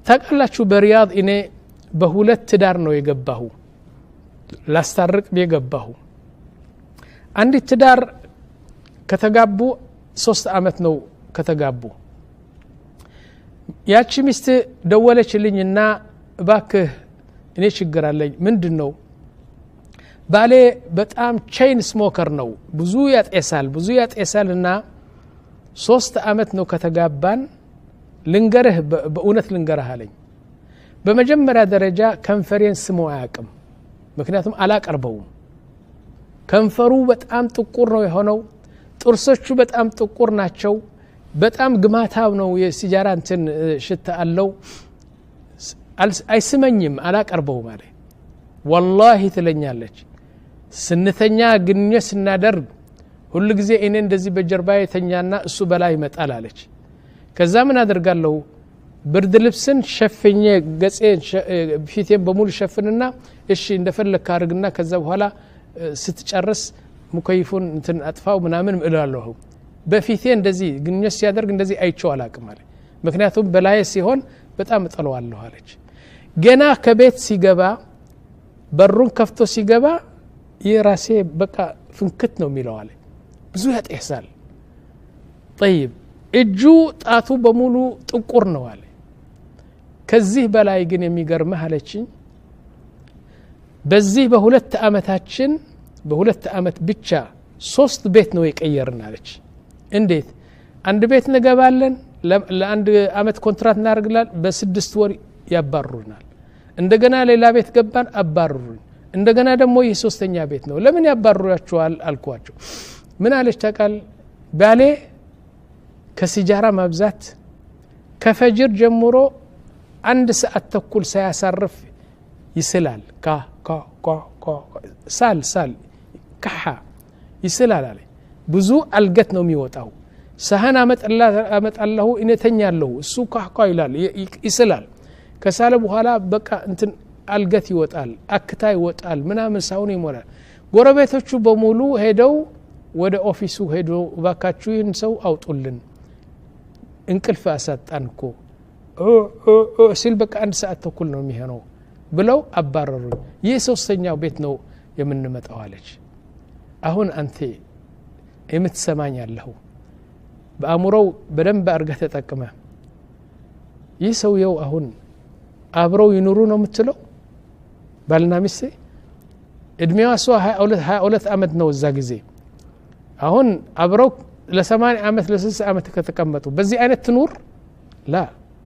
ታውቃላችሁ፣ በሪያድ እኔ በሁለት ትዳር ነው የገባሁ፣ ላስታርቅ የገባሁ። አንዲት ትዳር ከተጋቡ 3 አመት ነው ከተጋቡ። ያቺ ሚስት ደወለችልኝና እባክህ እኔ ችግር አለኝ። ምንድን ነው? ባሌ በጣም chain smoker ነው፣ ብዙ ያጤሳል፣ ብዙ ያጤሳል። እና 3 አመት ነው ከተጋባን። ልንገርህ፣ በእውነት ልንገርህ አለኝ። በመጀመሪያ ደረጃ ከንፈሬን ስሞ አያውቅም፣ ምክንያቱም አላቀርበውም። ከንፈሩ በጣም ጥቁር ነው የሆነው፣ ጥርሶቹ በጣም ጥቁር ናቸው፣ በጣም ግማታው ነው፣ የሲጃራ እንትን ሽታ አለው። አይስመኝም፣ አላቀርበውም አለ። ወላሂ ትለኛለች፣ ስንተኛ ግንኙነት ስናደርግ ሁሉ ጊዜ እኔ እንደዚህ በጀርባ የተኛና እሱ በላይ ይመጣል አለች። ከዛ ምን አደርጋለሁ? ብርድ ልብስን ሸፍኜ ገጼን ፊቴን በሙሉ ሸፍንና እሺ እንደፈለግክ አድርግና ከዛ በኋላ ስትጨርስ ሙከይፉን እንትን አጥፋው ምናምን እላለሁ። በፊቴ እንደዚህ ግንኙነት ሲያደርግ እንደዚህ አይቼው አላቅም አለ። ምክንያቱም በላዬ ሲሆን በጣም እጠለዋለሁ አለች። ገና ከቤት ሲገባ፣ በሩን ከፍቶ ሲገባ ይህ ራሴ በቃ ፍንክት ነው የሚለው አለ። ብዙ ያጤሳል። ጠይብ፣ እጁ ጣቱ በሙሉ ጥቁር ነው አለ። ከዚህ በላይ ግን የሚገርምህ አለችኝ፣ በዚህ በ2 አመታችን፣ በ2 አመት ብቻ ሶስት ቤት ነው የቀየርን አለች። እንዴት? አንድ ቤት እንገባለን፣ ለአንድ አመት ኮንትራት እናደርግላል፣ በ6 ወር ያባርሩናል። እንደገና ሌላ ቤት ገባን፣ አባረሩን። እንደገና ደግሞ ይህ ሶስተኛ ቤት ነው። ለምን ያባርሯችኋል አልኳቸው። ምን አለች ታውቃል? ባሌ ከሲጃራ ማብዛት ከፈጅር ጀምሮ 1 ሰዓት ተኩል ሳያሳርፍ ይስላል። ካ ካ ኳ ኳ፣ ሳል ሳል كحة ይስላል አለ። ብዙ አልገት ነው የሚወጣው። ሰሀን አመጣለሁ፣ እኔ ተኛለሁ፣ እሱ ኳኳ ይላል፣ ይስላል። ከሳለ በኋላ በቃ እንትን አልገት ይወጣል፣ አክታ ይወጣል፣ ምናምን ሳሁን ይሞላል። ጎረቤቶቹ በሙሉ ሄደው ወደ office ኡ ሄዶ እባካችሁ ይህን ሰው አውጡልን፣ እንቅልፍ አሳጣን እኮ፣ ሲል በቃ 1 ሰዓት ተኩል ነው የሚሆነው ብለው አባረሩኝ። ይህ ሶስተኛው ቤት ነው የምንመጣው አለች። አሁን አንተ የምትሰማኝ ያለሁ በአእምሮው በደንብ አድርገህ ተጠቅመ ይህ ሰውየው አሁን አብረው ይኑሩ ነው የምትለው? ባልና ሚስት እድሜዋ እሷ 22 አመት ነው እዛ ጊዜ። አሁን አብረው ለ80 ዓመት፣ ለ60 ዓመት ከተቀመጡ በዚህ አይነት ትኑር? لا።